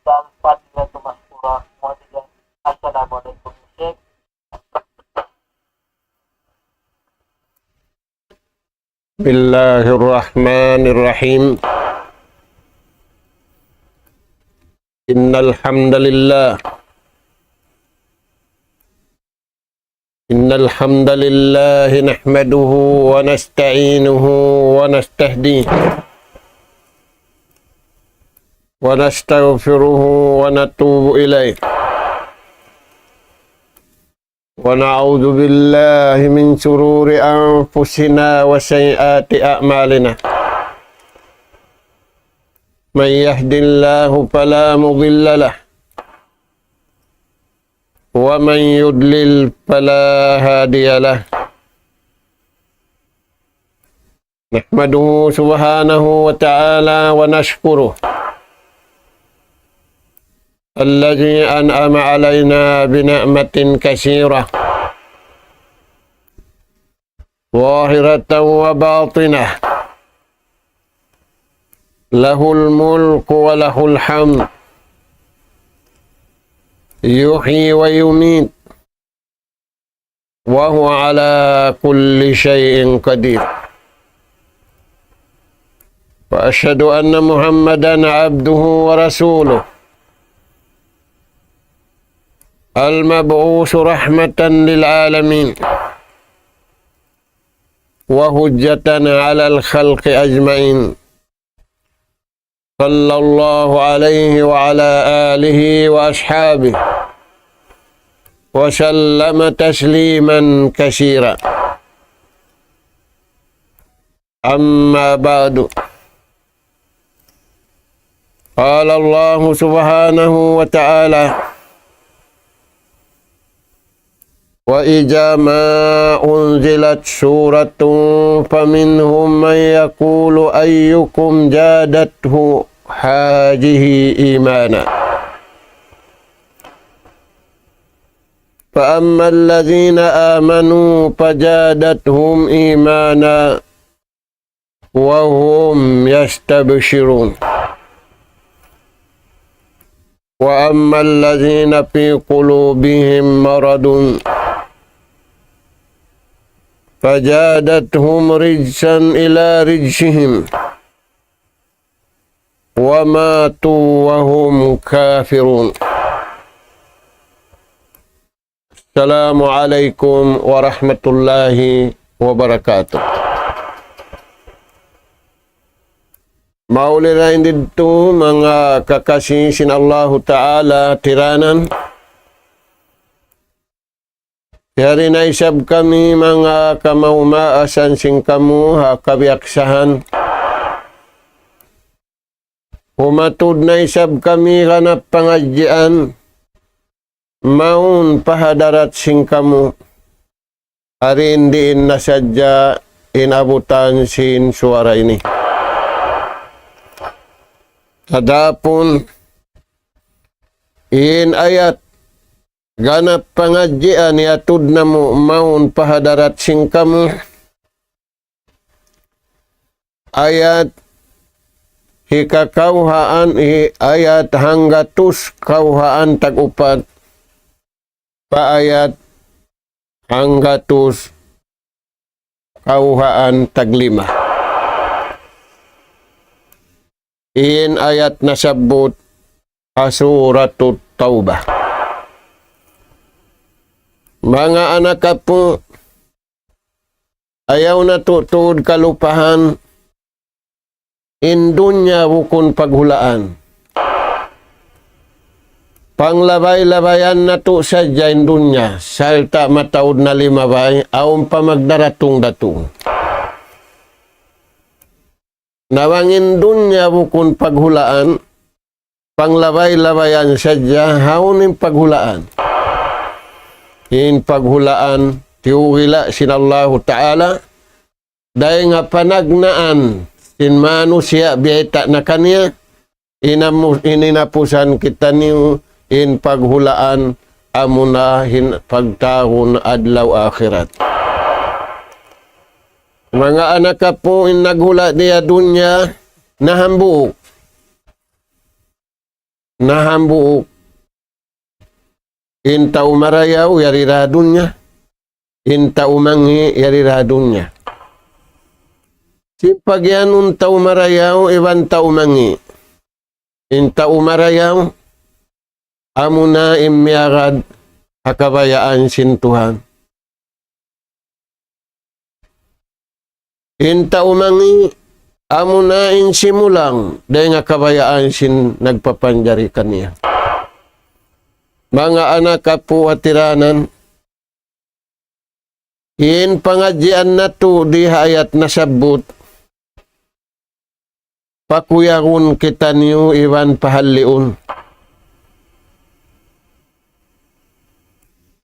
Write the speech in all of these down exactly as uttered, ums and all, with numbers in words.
الفاتحة مشكورة. السلام عليكم يا شيخ. بسم الله الرحمن الرحيم. إن الحمد لله، إن الحمد لله نحمده ونستعينه ونستهديه ونستغفره ونتوب إليه، ونعوذ بالله من شرور أنفسنا وسيئات أعمالنا. من يهد الله فلا مضل له، ومن يضلل فلا هادي له. نحمده سبحانه وتعالى ونشكره، الذي أنعم علينا بنعمة كثيرة، ظاهرة وباطنة، له الملك وله الحمد، يحيي ويميت، وهو على كل شيء قدير. وأشهد أن محمدا عبده ورسوله، المبعوث رحمة للعالمين، وحجة على الخلق أجمعين، صلى الله عليه وعلى آله وأصحابه وسلم تسليما كثيرا. أما بعد، قال الله سبحانه وتعالى: وإذا ما أنزلت سورة فمنهم من يقول أيكم زادته هذه إيمانا، فأما الذين آمنوا فزادتهم إيمانا وهم يستبشرون. وأما الذين في قلوبهم مرض فزادتهم رجسا إلى رجسهم وماتوا وهم كافرون. السلام عليكم ورحمة الله وبركاته. Mauli ra in didtu manga kakasi sin Allahu Ta'ala tiranan. Yari na isab kami manga kamaumaasan sin kamu ha kabiyaksahan. Humatud na isab kami ganap pangadjian mawn pa hadarat sin kamu. Ari in diin na sadja in abutan sin suwara ini. Adapun in ayat ganap pangadjian iyatud namu' mawn pa hadarat sin kamu, ayat hikakawhaan, hi-, ayat hanggatus kawhaan tag-upat, pa ayat hanggatus kawhaan taglima. In ayat nasabbut ha Suratut Taubah. Manga anak apu', ayaw natu' tuud kalupahan, in dunya bukun paghulaan. Panglabay-labayan natu' sadja in dunya, sarta' mataud na limabay, awn pa magdaratung-datung. Na bang in dunya bukun paghulaan, panglabay-labayan sadja, hawnu in paghulaan? In paghulaan, tiyuhila sin Allahu Ta'ala, dayn ha panagnaan sin manusiya' biyayta' na kaniya, inamu-, in inapusan kitaniyu in paghulaan amuna in pagtawagun adlaw akhirat. Manga anak apu', in naghula' di ha dunya, nahambuuk. Na hambuuk, in tau marayaw yari da ha dunya, in tau mangi' yari da ha dunya. Sin pagiyanun tau marayaw iban tau mangi'. In tau marayaw, amuna in miyagad ha kabayaan sin Tuhan. In tau mangi', amuna in simulang, dayn ha kabayaan sin nagpapanjari kaniya. Manga anak apu' ha tiranan, in pangadjian natu' di ha ayat nasabbut, pakuyagun kitaniyu iban pahalliun.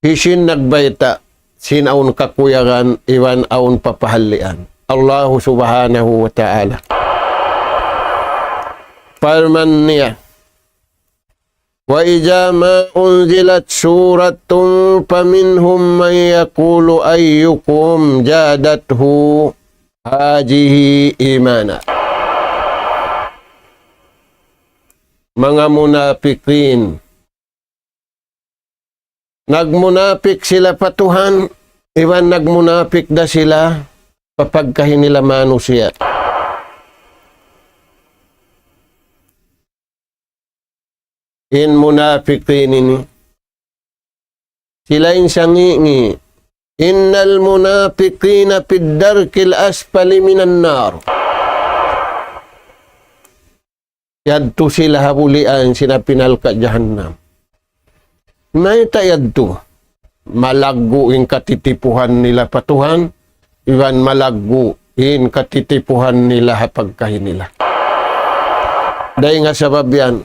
Hisiyu in nagbayta' sin awn kakuyagan iban awn papahallian? Allahu Subhanahu wa Ta'ala. Parman niya, وإذا ما أنزلت سورة فمنهم من يقول أيكم زادته هذه إيمانا. Manga munapikin. Nagmunapik sila pa Tuhan, iban nagmunapik da sila pa pagkahi nila manusiya'. In munapikin ini, sila in sangi'-ngi'. إن المنافقين في الدرك الأسفل من النار. Yadtu sila ha bulian sin api narka' jahannam. Mayta' yadtu? Malaggu' in katitipuhan nila pa Tuhan, iban malaggu' in katitipuhan nila ha pagkahi nila. Dayn ha sabab yan,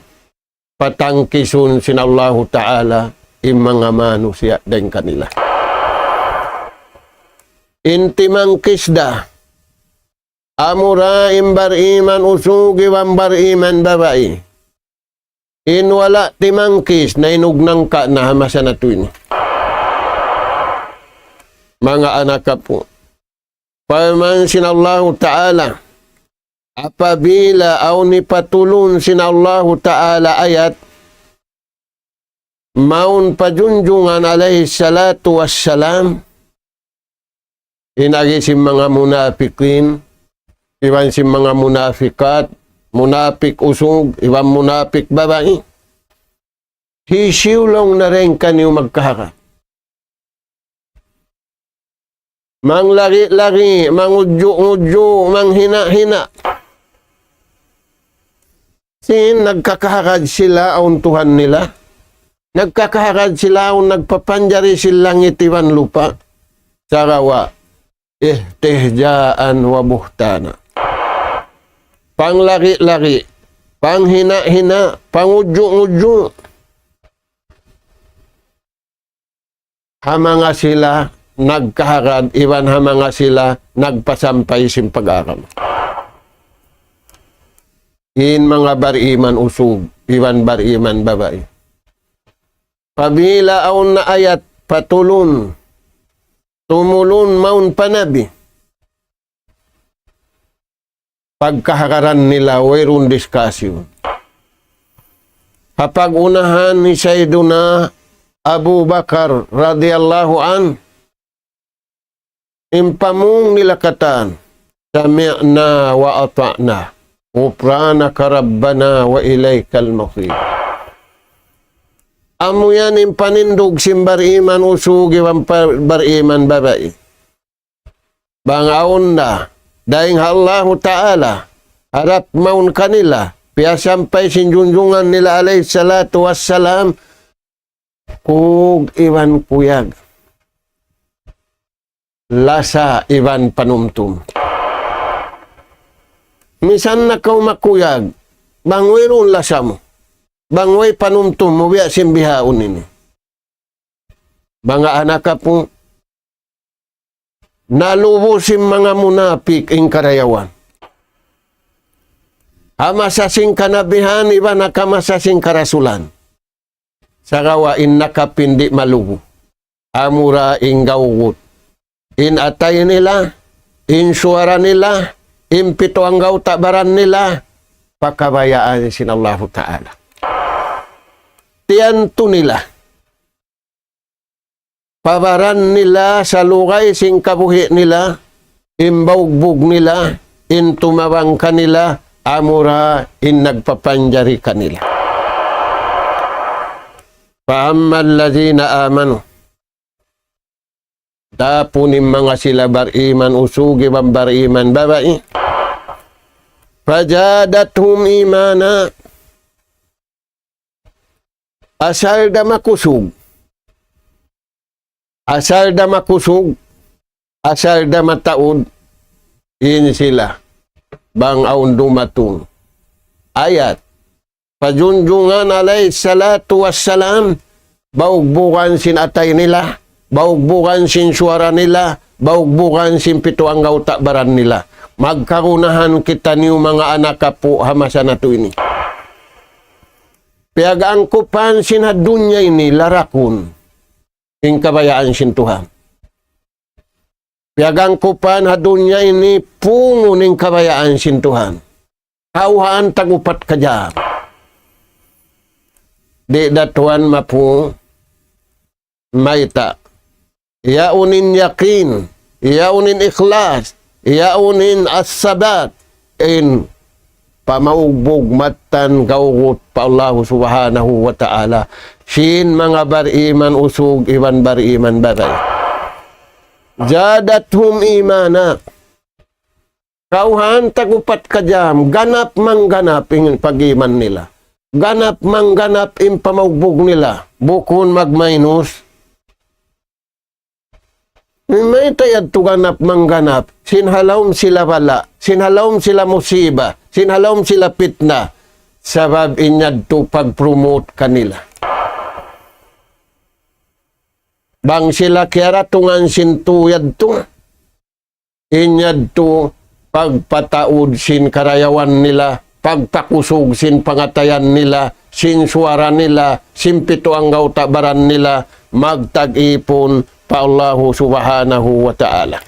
patangkisun sin Allahu Ta'ala in manga manusiya' dayn kanila. In timangkis da, amura in bariman usug iban bariman babai. In wala' timangkis, nainug nangka' na ha masa natu' ini. Manga anak apu'. Parman sin Allahu Ta'ala, apabila awn hipatulun sin Allahu Ta'ala ayat, mawn pa Junjungan alayhi salatu wassalam, in agi sin manga munapikin, iban sin manga munapikat, munapik usug, iban munapik babai. Hisiyu laung na dayn kaniyu magkahagad? Manglari-lari, mangudju'-ngudju', manghina'-hina'. Sin nagkakahagad sila awn Tuhan nila. Nagkakahagad sila awn nagpapanjari sin langit iban lupa'. Sagawa', استهزاء وبهتانا. Panglari-lari, panghina'-hina', pangudju'-ngudju'. Ha manga sila nagkahagad, iban ha manga sila nagpasampay sin pag-agama. In manga bariman usug, iban bariman babai. Apabila awn na ayat patulun, tumulun mawn pa Nabi, pagkahagaran nila wayruun discussion. Ha pag-unahan hi Sayyiduna Abu Bakar radiyallahu anhu, in pamung nila katan, سمعنا وأطعنا، غفرانك ربنا وإليك المصير. Amu yan in panindug sin bariman usug iban pa-, bariman babai. Bang awn da dayn ha Allahu Ta'ala, harap mawn kanila, piyasampay sin Junjungan nila alayhi salatu wassalam, kug iban kuyag, lasa iban panumtum. Misan na kaw makuyag, bang wayruun lasa mu, bang way panumtum mu, biya' sin bihaun ini. Manga anak apu', nalubu sin manga munapik in karayawan. Ha masa sin kanabihan, iban ha masa sin karasulan. Sagawa' in nakapin di' malubu. Amura in gawgut. In atay nila, in suwara nila, in pitu anggawta' baran nila, pakabayaan sin Allahu Ta'ala. tiyantu nila. Pa baran nila, salugay sin kabuhi' nila, in baugbug nila, in tumabang kanila, amura in nagpapanjari kanila. فأما الذين آمنوا. Adapun in manga sila bariman usug iban bariman babai. فزادتهم إيمانا. Asal da makusug. Asal da makusug. Asal da mataud. In sila. Bang awn dumatung. Ayat. Pa Junjungan alayhi salatu wassalam, baugbugan sin atay nila, baugbugan sin suwara nila, baugbugan sin pitu anggawta' baran nila. Magkagunahan kitaniyu manga anak apu' ha masa natu' ini. Piyag-angkupan sin ha dunya ini larakun in kabayaan sin Tuhan. Piyag-angkupan ha dunya ini pungun in kabayaan sin Tuhan. Kawhaan tag-upat ka jam. Di' da tuwan mapu mayta'. Yaun in yakin, yaun in ikhlas, yaun in as-sabat, in pamaugbug mattan gawgut pa Allahu Subhanahu wa Ta'ala. Sin manga bariman usug iban bariman babai. زادتهم إيمانا. Kawhaan tag-upat ka jam, ganap mangganap in pag-iman nila. Ganap mangganap in pamaugbug nila. Bukun magmainus. Mayta' yadtu ganap mangganap, sin ha lawm sila bala', sin ha lawm sila musiba, sin ha lawm sila pitna, sabab in yadtu pag-promote kanila. Bang sila kiyaratungan sin tu yadtu, in yadtu pagpataud sin karayawan nila, pagpakusug sin pangatayan nila, sin suwara nila, sin pitu anggawta' baran nila, magtag-ipun pa Allahu Subhanahu wa Ta'ala.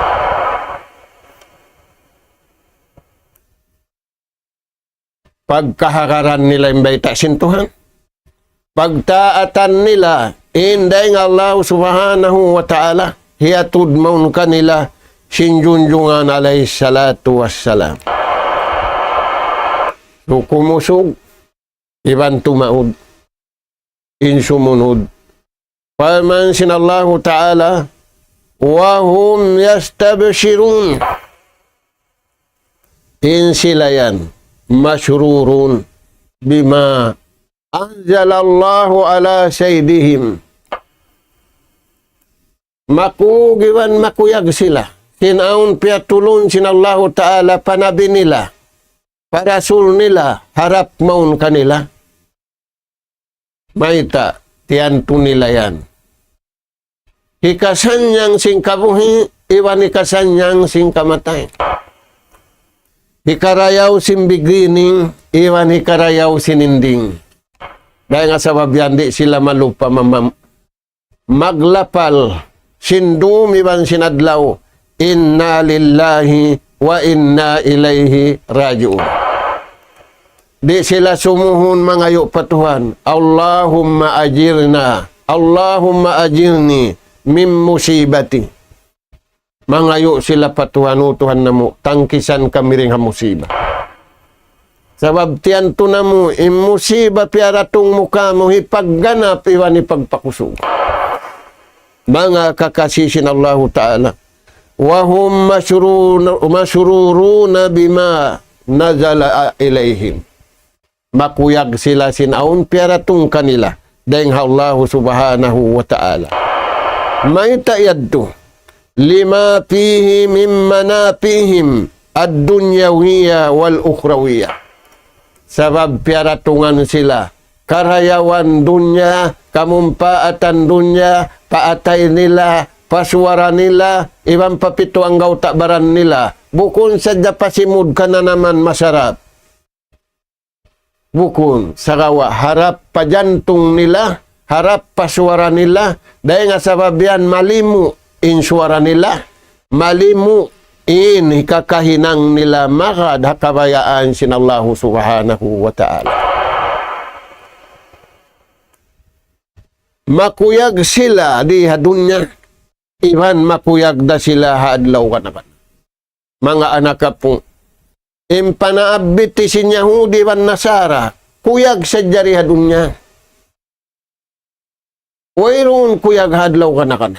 Pagkahagaran nila in bayta' sin Tuhan. Pagtaatan nila in dayn Allah Subhanahu wa Ta'ala, hiyatud mawn kanila sin Junjungan alayhi salatu wassalam. So kumusug, iban tumaud. In sumunud. Parman sin Allahu Ta'ala, وهم يستبشرون. In sila yan, مسرورون بما أنزل الله على سيدهم. Makugiwan makuyag sila. Sin awn piyatulun sin Allahu Ta'ala pa nabi nila, pa rasul nila, harap mawn kanila. Mayta', tiyantu nila yan. Hikasannyang sin kabuhi', iban hikasannyang sin kamatay. Hikarayaw sin beginning, iban hikarayaw sin ending. Dayn ha sabab yan di' sila malupa mamam-, maglapal sin dum iban sin adlaw, إنا لله وإنا إليه راجعون. Di' sila sumuhun mangayu' pa Tuhan, اللهم أجرنا، اللهم أجرني من مصيبتي. Mangayu' sila pa Tuhan, "O Tuhan namu', tangkisan kami dayn ha musiba." Sabab tiyantu namu', in musiba piyaratung mu kāmu', hipagganap iban hipagpakusug. Manga kakasi sin Allahu Ta'ala. وهم مسرون-، مسرورون بما نزل إليهم. Makuyag sila sin awn piyaratung kanila dayn ha Allahu Subhanahu wa Ta'ala. Mayta' yadtu? لما فيه من منافعهم الدنيوية والأخروية. Sabab piyaratungan sila karayawan dunya, kamumpaatan dunya, pa atay nila, pa suwara nila, iban pa pitu anggawta' baran nila. Bukun sadja pa simud kananaman masarap. Bukun, sagawa' harap pa jantung nila, harap pa suwara nila, dayn ha sabab yan malimu' in suwara nila, malimu' in hikakahinang nila magad ha kabayaan sin Allahu Subhanahu wa Ta'ala. Makuyag sila di ha dunya, iban makuyag da sila ha adlaw kanakan. Manga anak apu', in panabbit sin Yahudi iban Nasara, kuyag sadja di ha dunya. Wayruun kuyag ha adlaw kanakan.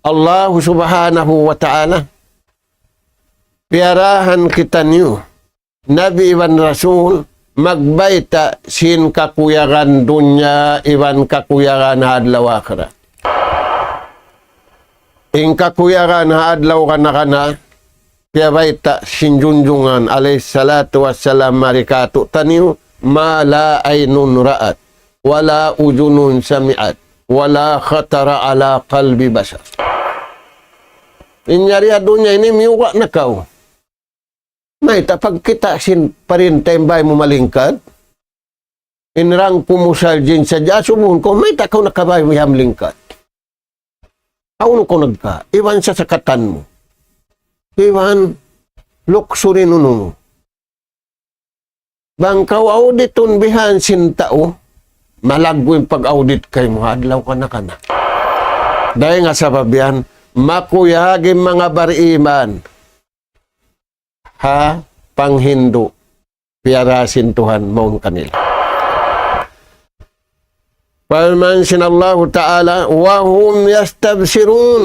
Allah Subhanahu wa Ta'ala, piyarahan kitaniyu, Nabi iban Rasul, magbayta' sin kakuyagan dunya iban kakuyagan ha adlaw akhirat. In kakuyagan ha adlaw kanakan, piyabayta' sin junjungan alayhi salatu wassalam mari kātu'niyu, ما لا عين رأت ولا أذن سمعت ولا خطر على قلب بشر. In yari ha dunya ini miyuga' na kaw. Mayta' pagkita' sin parinta in bāy mu malingkat? In rangku mu sa jin sadja asubuhun kaw, mayta' kaw nakabāy mu malingkat? Hawnu kaw nagka, iban sasakatan mu. Iban luxury nunu mu. Bang kaw auditun bihan sin tau, malaggu' in pag-audit kaymu ha adlaw kanakan. Dayn ha sabab yan, makuyag in manga bariman ha panghindu' piyara sin Tuhan mawn kanila. Parman sin Allahu Ta'ala, وهم يستبشرون.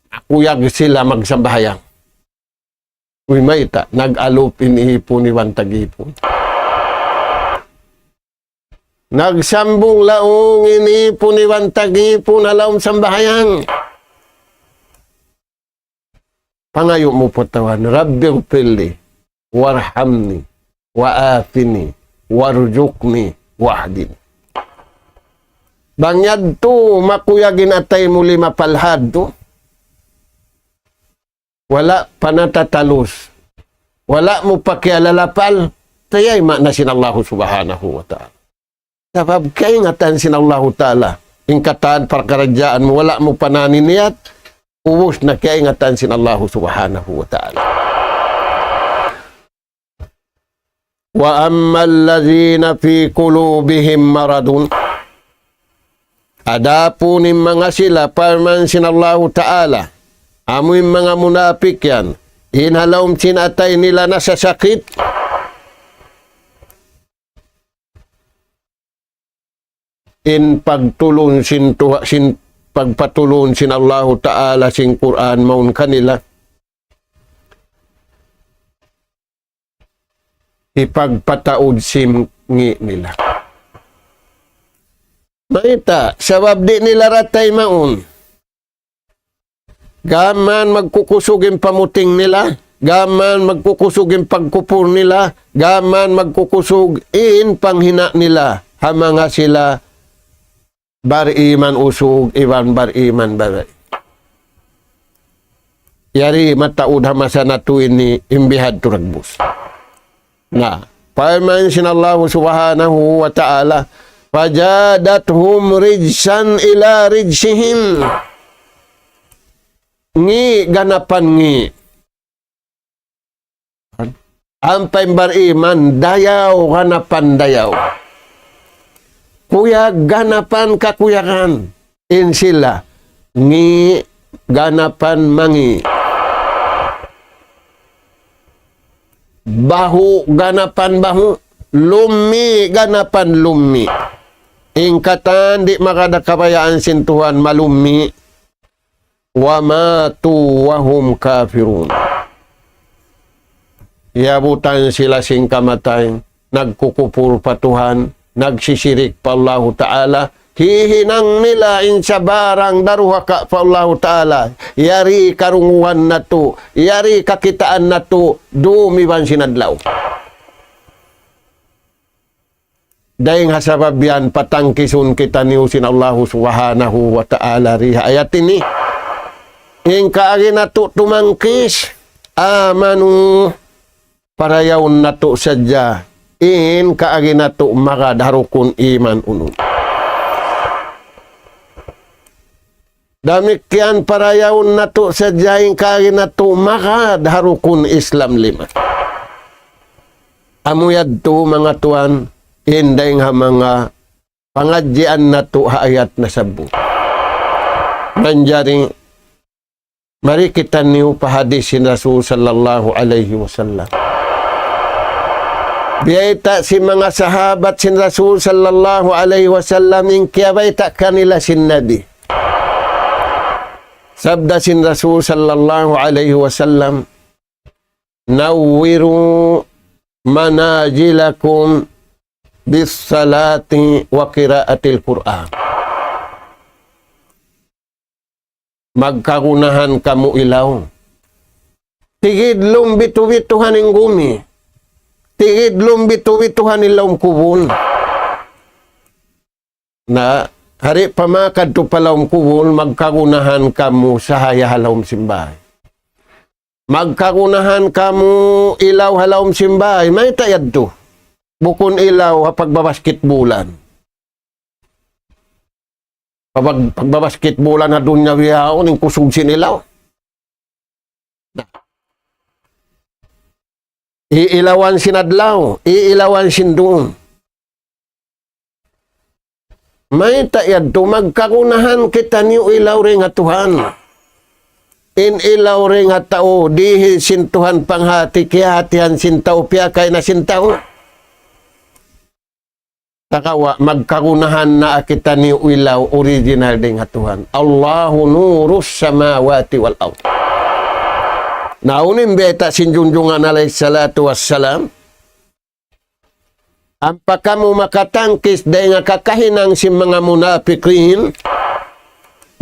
Makuyag sila magsambahayang. Uy, mayta', nag-alup in ipun iban tag-ipun. Nagsambung laung in ipun iban tag-ipun ha lawm sambahayang. Pangayu' mu pa Tuhan, رب اغفر لي وارحمني وعافني وارزقني واهدني. Bang yadtu makuyag in atay mu lima palhad tu, wala' pa natatalus, wala' mu pa kiyalalapal, tiyayma' na sin Allahu Subhanahu wa Ta'ala. Sabab kaingatan sin Allahu Ta'ala. In katan parkaradjaan mu, wala' mu pa naniniyat, ubus na kaingatan sin Allahu Subhanahu wa Ta'ala. وأما الذين في قلوبهم مرض. Adapun in manga sila, parman sin Allahu Ta'ala, amu in manga munapik yan, in ha lawm sin atay nila nasasakit, in pagtulun sin Tuha-, sin pagpatulun sin Allahu Ta'ala sin Qur'an mawn kanila, hipagpataud sin ngi' nila. Mayta', sabab di' nila da taymaun. Gām magkukusug in pamuting nila, gām magkukusug in pagkupur nila, gām magkukusug in panghina' nila, ha manga sila bariman usug iban bariman babai. Yari mataud ha masa natu' ini in bihadtu dagbus. Na, parman sin Allahu Subhanahu wa Ta'ala, فزادتهم رجسا إلى رجسهم. Ngi' ganapan ngi'. Ampa in bariman, dayaw ganapan dayaw. Kuyag ganapan kakuyagan. In sila, ngi' ganapan mangi'. Bahu' ganapan bahu', lummi' ganapan lummi'. In katan di' magad ha kabayaan sin Tuhan malummi'. وماتوا وهم كافرون. Iyabutan sila sin kamatay, nagkukupur pa Tuhan, nagsisirik pa Allahu Ta'ala, hihinang nila in sabarang daruhaka pa Allahu Ta'ala, yari karungugan natu', yari kakitaan natu', dum iban sin adlaw. Dayng ha sabab yan patangkisun kitaniyu sin Allahu Subhanahu wa Ta'ala di ha ayat ini. In kaagi natu' tumangkis, amanu, parayawun natu' sadja. In kaagi natu' magad ha rukun iman unu. Damikkiyan parayawun natu' sadja in kaagi natu' magad ha rukun Islam lima. Amu yadtu manga tuwan, in dayng ha manga Pangadjian natu' ha ayat nasabbut. Manjari, mari kitaniyu pa hadis sin Rasul sallallahu alayhi wasallam. Biyayta' sin manga sahabat sin Rasul sallallahu alayhi wasallam in kiyabayta' kanila sin Nabi. Sabda sin Rasul sallallahu alayhi wasallam, نوروا منازلكم بالصلاة وقراءة القرآن. Magkagunahan kamu ilaw. Tigidlum bitu-bituhan in gumi. Tigidlum bitu-bituhan in lawm kubul. Na, hari pa makadtu pa lawm kubul, magkagunahan kamu sahaya ha lawm sin bāy. Magkagunahan kamu ilaw ha lawm sin bāy. Mayta' yadtu? Bukun ilaw ha pagbabaskitbulan. Pag-, pagbabaskitbulan ha dunya bihaun, in kusug sin ilaw. Na. Iilawan sin adlaw, iilawan sin dum. Mayta' yadtu? Magkagunahan kitaniyu ilaw dayn ha Tuhan. In ilaw dayn ha tau, dihil sin Tuhan panghati, kiyahatihan sin tau, piyakay na sin tau. Sagawa', magkagunahan na kitaniyu ilaw original dayn ha Tuhan. الله نور السماوات والأرض. Na unu in bayta' sin Junjungan alayhi salatu wassalam, ampa kamu makatangkis dayn ha kakahinang sin manga munapikin,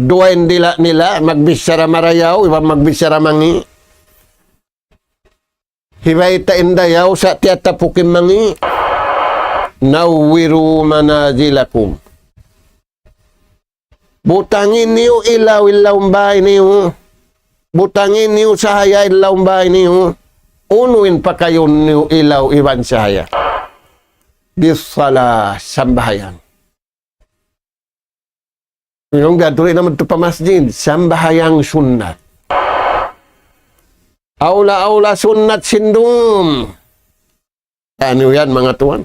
duwa in dila' nila, magbichara marayaw, iban magbichara mangi'. Hibayta' in dayaw sa' tiyatapuk in mangi'. نوروا منازلكم. Butangi niyu ilaw in lawm bāy niyu. Butangi niyu sahaya in lawm bāy niyu. Unu in pakayun niyu ilaw iban sahaya? بالصلاة, sambahayang. Yung biya' tuud na madtu pa masjid, sambahayang sunnat. Awla-awla sunnat sin dum. Unu yan, manga tuwan?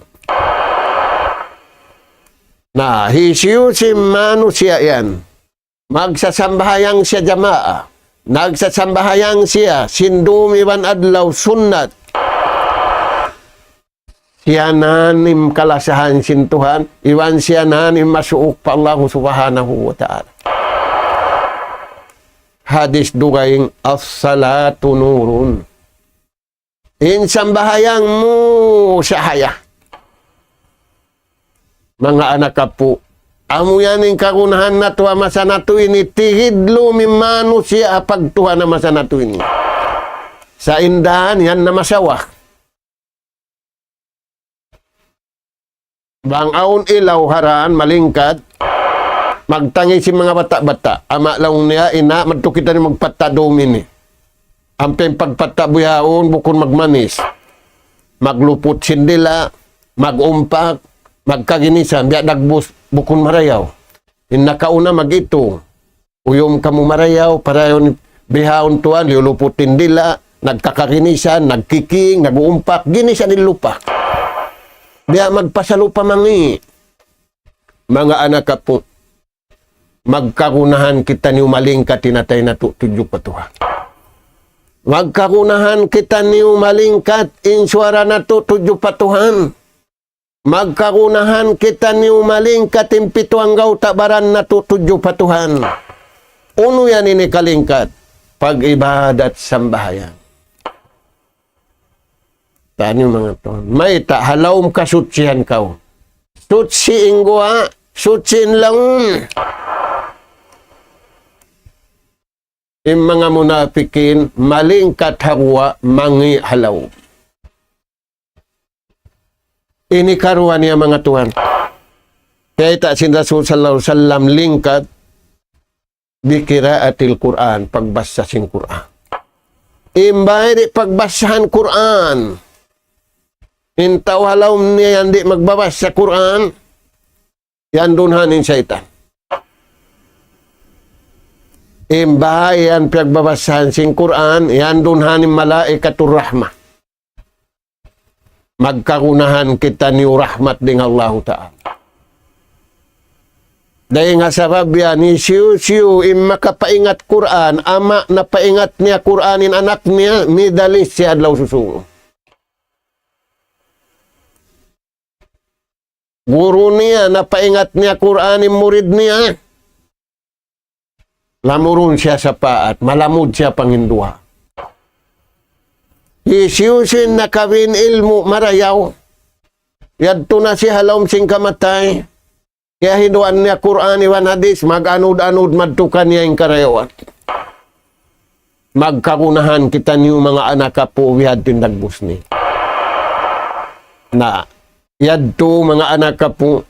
Na, hisiyu-siyu sin manusiya' yan, magsasambahayang siya jamaa, nagsasambahayang siya sin dum iban adlaw sunnat. Siya na in kalasahan sin Tuhan, iban siya na in masuuk pa Allah Subhanahu wa Ta'ala. Hadis dugaing, الصلاة نور. In sambahayang mu sahaya. Manga anak apu', amu yan in kagunahan natu' ha masa natu' ini, tigidlum in manusiya' ha pagtuhan ha masa natu' ini. Sa' in dan yan na masawa. Bang awn ilaw ha dān malingkat, magtangis in manga bata'-bata'. Ama' laung niya, ina', madtu kita ini magpatta' dum ini. Ampa in pagpatta' bihaun bukun magmanis. Magluput sin dila', mag-umpak, magkaginisan, biya' dagbus bukun marayaw. In nakauna mag-itung. Uyum kamu marayaw, parayawun bihaun tuwan, liyuluput in dila', nagkakaginisan, nagkiking, nag-uumpak, ginisan in lupa. Biya' magpasalupa mangi'. Manga anak apu', magkagunahan kitaniyu malingkat in atay natu' tudju pa Tuhan. Magkagunahan kitaniyu malingkat in suwara natu' tudju pa Tuhan. Magkagunahan kitaniyu malingkat in pitu anggawta' baran natu' tudju pa Tuhan. Unu yan ini kalingkat? Pag-ibadat, sambahayang. Taniyu manga tuwan. Mayta', ha lawm kasuchihan kaw. Suchi in guwa', suchi in lawm. In manga munapikin, malingkat ha guwa', mangi' ha lawm. Ini karuwa niya manga tuwan. Kiyita' sin Rasul sallallahu alayhi wasallam lingkat, بقراءة القرآن, pagbassa sin Qur'an. In bāy di' pagbassaan Qur'an. In tau ha lawm niya yan di' magbabassa Qur'an, yan dunhan in saytan. In bāy yan piyagbabassaan sin Qur'an, yan dunhan in malaikatur rahmah. Magkagunahan kitaniyu rahmat dayn ha Allahu Ta'ala. Dayn ha sabab yan, hisiyu-siyu in makapaingat Qur'an, ama' napaingat niya Qur'an in anak niya, midalis siya adlaw susungun. Guru niya, napaingat niya Qur'an in murid niya, lamurun siya sapaat, malamud siya panginduha. Hisiyu-siyu in nakabin ilmu' marayaw, yadtu na siya ha lawm sin kamatay, kiyahinduan niya Qur'an iban hadith, mag-anud-anud madtu kaniya in karayawan. Magkagunahan kitaniyu manga anak apu' bihadtu in dagbus niya. Na, yadtu manga anak apu',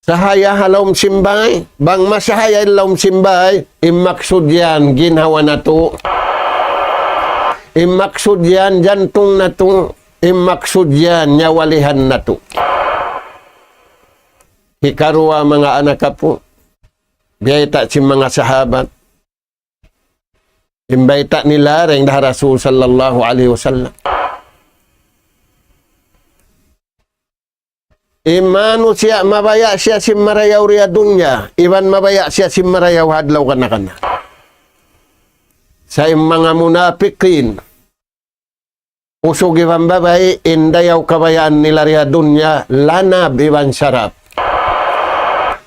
sahaya ha lawm sin bāy, bang masahaya in lawm sin bāy, in maksud yan ginhawa natu'. In maksud yan jantung natu'. In maksud yan nyawalihan natu'. Hikaruwa manga anak apu', biyayta' sin manga sahabat. In bayta' nila dayn ha Rasul sallallahu alayhi wasallam. In manusiya' mabaya' siya sin marayaw di ha dunya, iban mabaya' siya sin marayaw ha adlaw kana-kana. Sa' in manga munapikin, usug iban babai, in dayaw kabayaan nila di ha dunya, lanab iban sarap.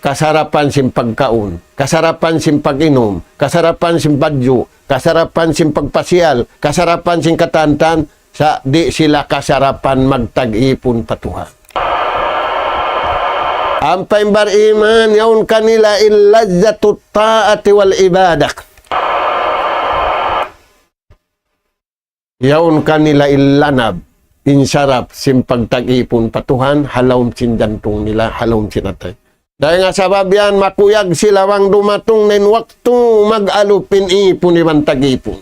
Kasarapan sin pagkaun, kasarapan sin pag-inum, kasarapan sin badju', kasarapan sin pagpasiyal, kasarapan sin katantan, sa' di' sila kasarapan magtag-ipun pa Tuhan. Ampa in bar-iman, yaun kanila in lazzatut ta'ati wal ibadah. Yaun kanila in lanab, in sarap, sin pagtag-ipun pa Tuhan, ha lawm sin jantung nila, ha lawm sin atay. Dayn ha sabab yan, makuyag sila bang dumatung na in waktu mag-alup in ipun iban tag-ipun.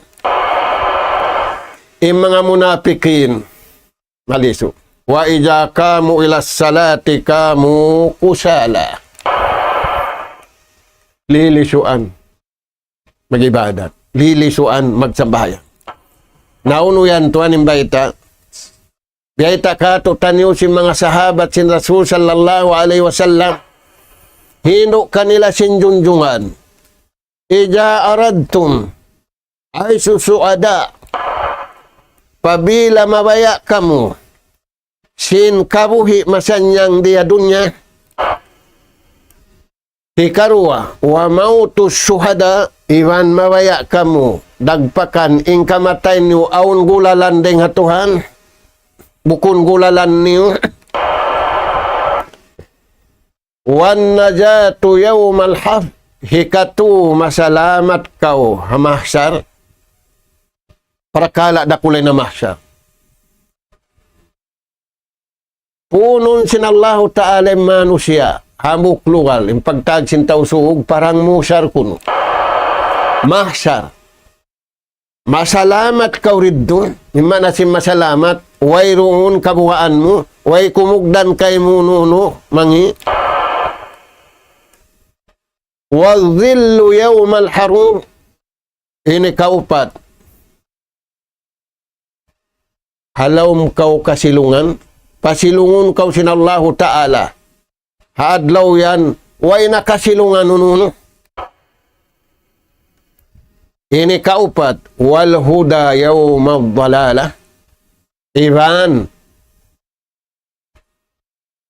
In manga munapikin, malisu. وإذا قاموا إلى الصلاة قاموا كسالى. Lilisuan mag-ibadat. Lilisuan magsambahayang. Na unu yan, tuwan in bayta'. Biyayta' kātu'niyu sin manga sahabat sin Rasul sallallahu alayhi wasallam. Hindu' kanila sin junjungan. إذا أردتم أن تسعدوا. Apabila mabaya' kamu sin kabuhi' masannyang di ha dunya. Hikaruwa, وموت الشهداء, iban mabaya' kamu dagpakan in kamatay niyu awn gulalan dayn ha Tuhan, bukun gulalan niyu. والنجاة يوم الحشر, hikatu masalamat kaw ha mahsar, parakala' dakula' in mahsar. Punun sin Allahu Ta'ala in manusiya', hambuuk lugal, in pagtawag sin Tausug, padang mahsar kunu'. Mahsar. Masalamat kaw didtu, in maana sin masalamat, wayruun kabugaan mu, way kumugdan kaymu unu-unu, mangi'. والظل يوم الحرور, ini kaupat. Ha lawm kaw kasilungan, pasilungun kaw sin Allahu Ta'ala. Ha adlaw yan, way na kasilungan unu-unu. Ini kaupat, والهدى يوم الضلالة. Iban,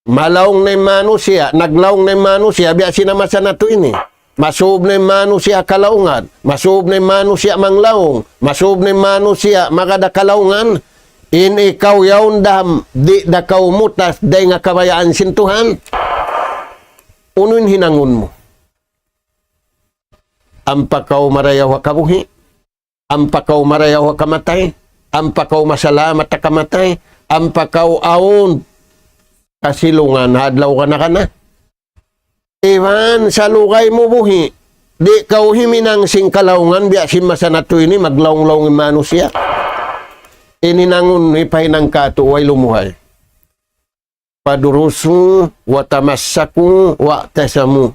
malaung na in manusiya', naglaung na in manusiya', biya' sin masa natu' ini. Masub na in manusiya' kalaungan, masub na in manusiya' manglaung, masub na in manusiya' magad ha kalaungan, in ikaw yaun da, di' da kaw mutas dayn ha kabayaan sin Tuhan. Unu in hinangun mu? Ampa kaw marayaw ha kabuhi', ampa kaw marayaw ha kamatay, ampa kaw masalamat ha kamatay, ampa kaw awn kasilungan ha adlaw kana-kana. Iban salugay mu buhi', di' kaw himinang sin kalaungan, biya' sin masa natu' ini maglaung-laung in manusiya'. In hinangun hipahinang kātu', way lumuhay. فادرسوا وتمسكوا واعتصموا.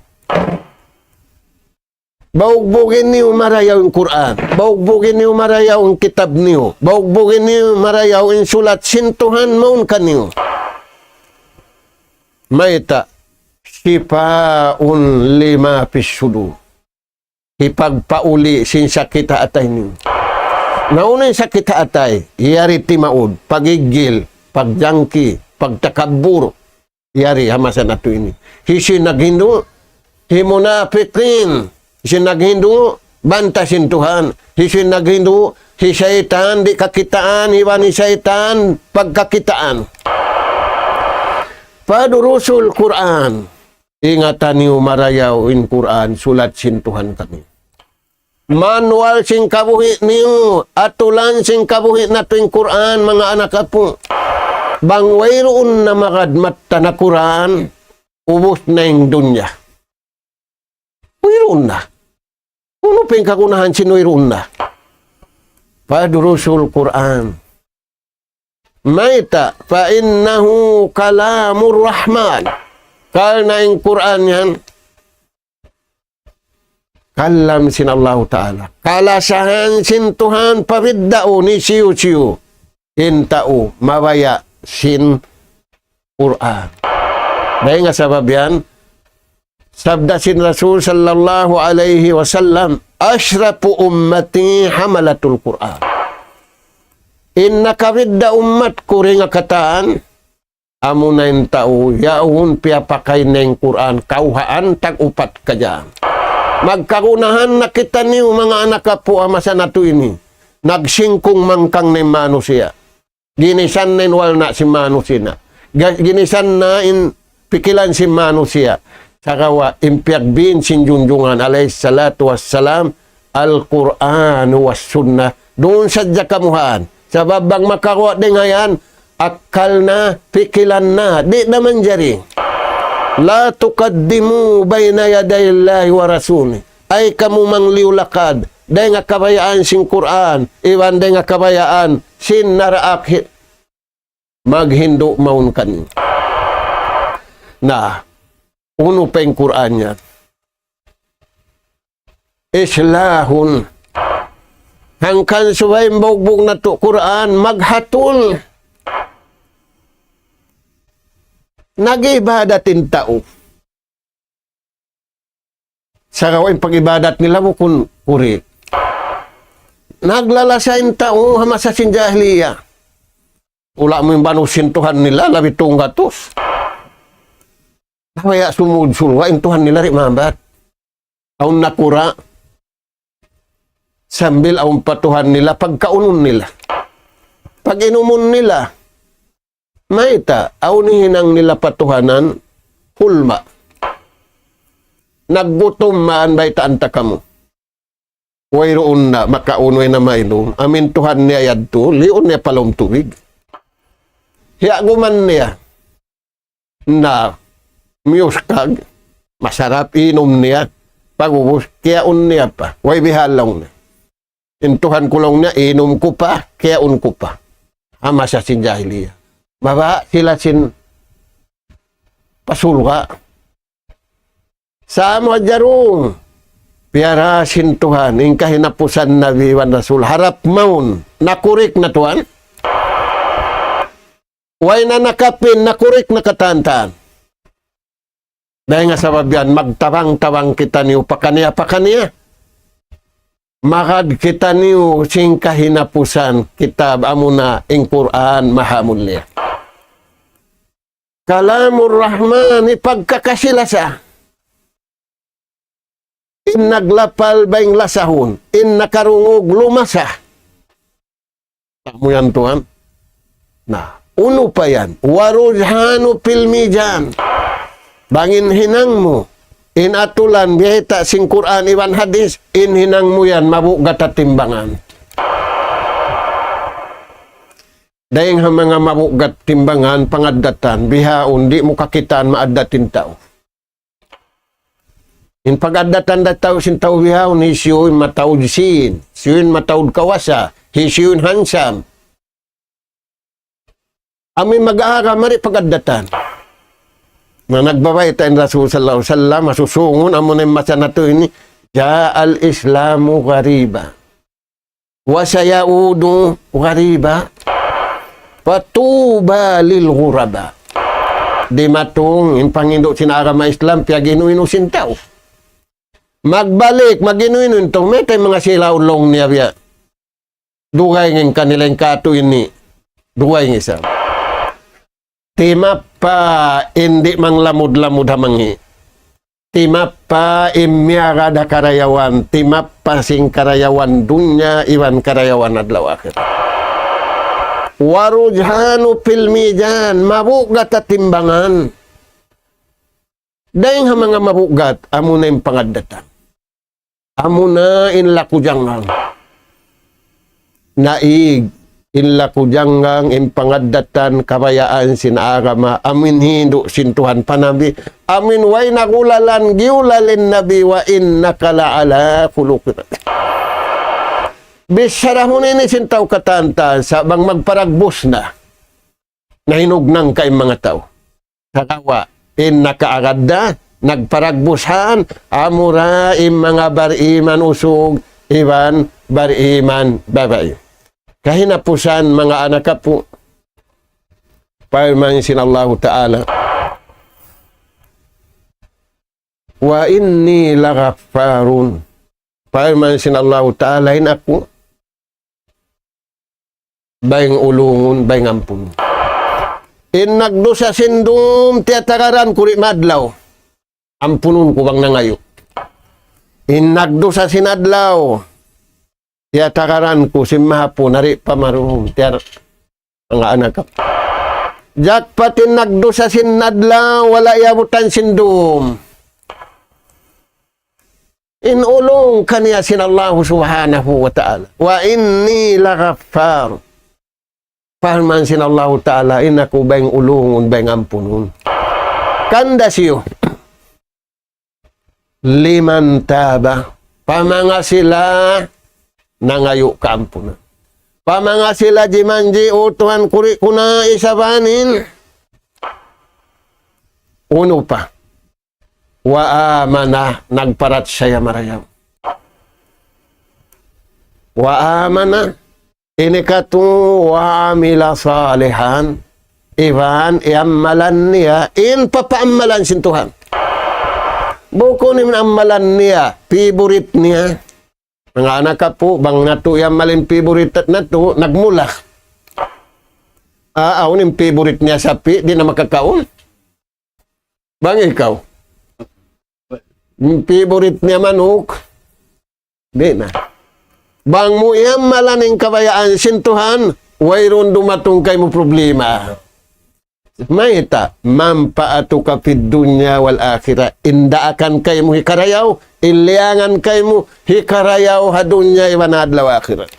Baugbugin niyu marayaw in Qur'an. Baugbugin niyu marayaw in kitab niyu. Baugbugin niyu marayaw in sulat sin Tuhan mawn kaniyu. Mayta'? شفاء لما في الصدور. Hipagpauli' sin sakit ha atay niyu. Na unu in sakit ha atay? Yari timaud, pagiggil, pagjangki, pagtakabbur. Yari ha masa natu' ini. Hisiyu in naghindu'? Hi munafiqin. Hisiyu in naghindu'? Banta sin Tuhan. Hisiyu in naghindu'? Hi saytan, di' kakitaan, iban hi saytan, pagkakitaan. فادرسوا القرآن. Ingata niyu marayaw in Qur'an, sulat sin Tuhan kami. Manual sin kabuhi' niyu, atulan sin kabuhi' natu' in Qur'an, manga anak apu'. Bang wayruun na magad matta na Qur'an, ubus na in dunya. Wayruun na. Unu pa in kagunahan sin wayruun na? فادرسوا القرآن. Mayta', فإنه كلام الرحمن. Karna' in Qur'an yan, kalam sin Allahu Ta'ala. Kalasahan sin Tuhan, pabidda'un hisiyu-siyu in tau mabaya' sin Qur'an. Dayn ha sabab yan, sabda sin Rasul sallallahu alayhi wasallam, أشرف أمتي حملة القرآن. In nakabidda' ummat ku dayn ha katan, amuna in tau yaun piyapakay niya in Qur'an, kawhaan tag-upat kajaan. Magkagunahan na kitaniyu manga anak apu' ha masa natu' ini. Nagsingkung mangkang na in manusiya'. Ginisan na in walna' sin manusiya'. Ga-, ginisan na in pikilan sin manusiya'. Sagawa' in piyagbin sin junjungan alayhi salatu wassalam, Al-Qur'an was Sunnah. Duun sadja kamu han. Sabab bang makaguwa' dayn ha yan, akkal na, pikilan na, di' na manjari. لا تقدموا بين يدي الله ورسوله. Ayaw kamu mangliyu-lakad dayn ha kabayaan sin Qur'an, iban dayn ha kabayaan sin naraak hi-, maghindu' mawn kaniyu. Na, unu pa in Qur'an yan? إصلاح. Hangkan subay in bugbug natu' Qur'an, maghatul. Nag-ibadat in tau. Sagawa' in pag-ibadat nila bukun kuri. Naglalasa in tau ha masa sin jahiliya. Ula' mu in banu sin Tuhan nila, labi tunggatus. Mabaya' sumud surga' in Tuhan nila di' mabat. Awn nakura'. Sambil awn pa Tuhan nila, pagkaunun nila. Pag-inumun nila. Mayta', awn hinang nila pa Tuhanan, hulma. Naggutum man baytaan ta kamu. Wayruun na, makaun way na mainum. Amu in Tuhan niya yadtu, liyun niya pa lawm tubig. Hiyaguman niya. Na, miyuskag, masarap inum niya. Pag'ubus, kiyaun niya pa. Way bihalang na. In Tuhan ku laung niya, inum ku pa, kiyaun ku pa. Ha masa sin jahiliya. Mabaya' sila sin pasulga'. Sa' amu jarung. Piyara sin Tuhan, in kahinapusan Nabi iban Rasul. Harap mawn. Nakurik na Tuhan. Way na nakapin, nakurik na katan-katan. Dayn ha sabab yan, magtabang-tabang kitaniyu pakaniya-pakaniya. Magad kitaniyu sin kahinapusan kitab amuna in Qur'an maha mulia. Kalamur Rahman, hipagkakasi-lasa. In naglapal bang lasahun, in nakarungug lumasa. Amu yan Tuhan. Na, unu pa yan? والرجحان في الميزان. Bang in hinang mu, in atulan, biyayta' sin Qur'an iban hadith, in hinang mu yan, mabugat ha timbangan. Dayn ha manga mabugat timbangan, pangaddatan, bihaun, di' mu kakitaan maaddat in tau. In pag-addatan da tau sin tau bihaun, hisiyu in mataud sīn, hisiyu in mataud kawasa, hisiyu in handsome. Amu in mag-aaga, mari pag-addatan. Na nagbabayta' in Rasul sallallahu alayhi wasallam, ha susungun, amu na in masa natu' ini, جاء الإسلام غريبا. وسيعود غريبا فطوبى للغرباء. dimatung in panghindu' sin agama Islam, piyag-inu-inu sin tau. Magbalik, mag-inu-inu in tau, mayta' in manga sila laung niya biya'. Dugaing in kanila in katu' ini. Dugaing isab. Timappa in di' manglamud-lamud ha mangī'. Timappa in miyagad ha karayawan. Timappa sin karayawan dunya iban karayawan adlaw akhirat. والرجحان في الميزان, mabugat ha timbangan. Dayng ha manga mabugat, amuna in pangaddatan. Amuna in laku janggang. Naig, in laku janggang, in pangaddatan, kabayaan sin agama, amu in hindu' sin Tuhan pa Nabi, amu in way nagulalan, giyulal in Nabi, وإنك لعلى خلق. Bichara mu ini sin tau katan-katan, sa' bang magparagbus na, nahinugnang ka in manga tau. Sagawa', in nakaagad da, nagparagbus han, amura in manga bariman usug, iban bariman babai. Kahinapusan manga anak apu', parman sin Allahu Ta'ala, وإني لغفار. Parman sin Allahu Ta'ala, in aku, bayng ulungun, bayng ampunun. In nagdusa sin dum, tiyatagaran ku di' maadlaw. Ampunun ku bang nangayu'. In nagdusa sin adlaw, tiyatagaran ku sin mahapun, di' pa marum, tiyar-, manga anak. Jakpat in nagdusa sin adlaw, wala' iyabutan sin dum. In ulung kaniya sin Allahu Subhanahu wa Ta'ala. وإني لغفار. Parman sin Allahu Ta'ala, in aku bayng ulungun, bayng ampunun. Kanda siyu. لمن تاب. Pa manga sila nangayu' kaampunan. Pa manga sila jimanji', "O Tuhan, kuri' ku na isab in." Unu pa? وآمن, nagparachaya marayaw. وآمن, ini katu' وعمل صالحا. Iban iyammalan niya in papaammalan sin Tuhan. Bukun in ammalan niya, favorite niya. Manga anak apu', bang natu' iyammal in favorite natu', nagmula. Ah, awn in favorite niya sapi', di' na makakaun. Bang ikaw, in favorite niya manuk, di' na. Bang mu iyammalan in kabayaan sin Tuhan, wayruun dumatung kaymu problema. Mayta', منفعتك في الدنيا والآخرة. In daakan kaymu hikarayaw, in liyangan kaymu hikarayaw ha dunya iban adlaw akhirat.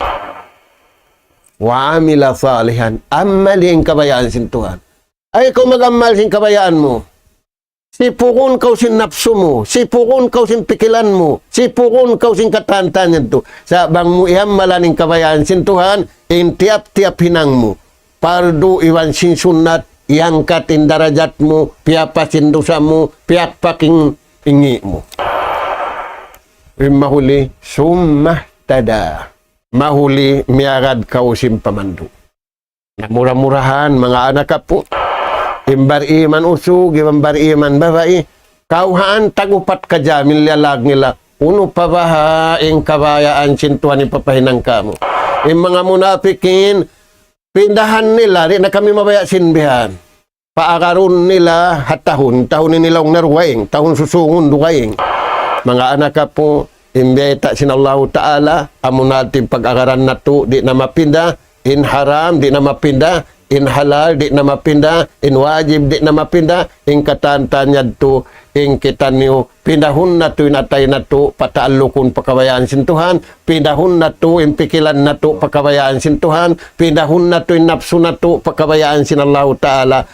وعمل صالحا. Ammal in kabayaan sin Tuhan. Ay, kaw mag-ammal sin kabayaan mu. Sipugun kaw sin napsu mu, sipugun kaw sin pikilan mu, sipugun kaw sin katan-katan yadtu. Sa' bang mu iyammalan in kabayaan sin Tuhan, in tiyap-tiyap hinang mu, pardu iban sin sunnat, iyangkat in darajat mu, piyapas in dusa mu, piyakpak in ngi' mu. In mahuli, ثم اهتدى. Mahuli miyagad kaw sin pamandu'. Na mura-murahan, manga anak apu', in bariman usug, iban bariman babai, kawhaan tag-upat ka jam in liyalag nila, unu pa baha' in kabayaan sin Tuhan hipapahinang kamu. In manga munapikin, pindahan nila, di' na kami mabaya' sin bihan. Paagarun nila ha tahun, tahun ini laung na dugaing, tahun susungun dugaing. Manga anak apu', in bayta' sin Allahu Ta'ala, amuna in pag-agaran natu', di' na mapinda, in haram, di' na mapinda, in halal, di' na mapinda, in wajib, di' na mapinda, in katan-katan yadtu, in kitaniyu, pindahun natu' in atay natu', pataallukun pa kabayaan sin Tuhan, pindahun natu' in pikilan natu' pa kabayaan sin Tuhan, pindahun natu' in napsu natu' pa kabayaan sin Allahu Ta'ala,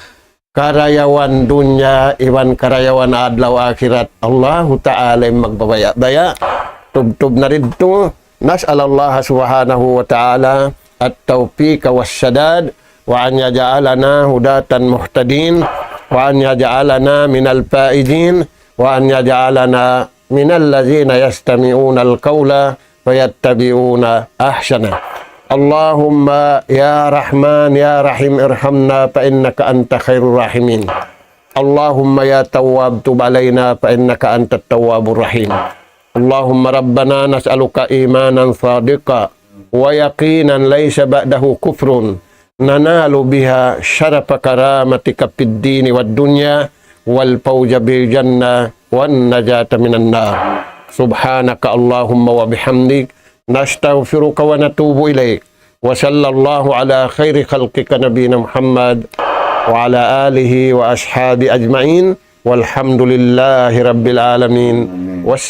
karayawan dunya, iban karayawan adlaw akhirat, Allahu Ta'ala in magbabaya'-baya'. Tubtub na didtu, نسأل الله سبحانه وتعالى التوفيق والسداد، وأن يجعلنا هداة مهتدين، وأن يجعلنا من الفائزين، وأن يجعلنا من الذين يستمعون القول فيتبعون أحسنه. اللهم يا رحمن يا رحيم ارحمنا فإنك أنت خير الراحمين. اللهم يا تواب تب علينا فإنك أنت التواب الرحيم. اللهم ربنا نسألك إيمانا صادقا ويقينا ليس بعده كفر ننال بها شرف كرامتك في الدين والدنيا والفوز بالجنة والنجاة من النار. سبحانك اللهم وبحمدك، نستغفرك ونتوب إليك. وصلى الله على خير خلقك نبينا محمد وعلى آله وأصحابه أجمعين. والحمد لله رب العالمين. والسلام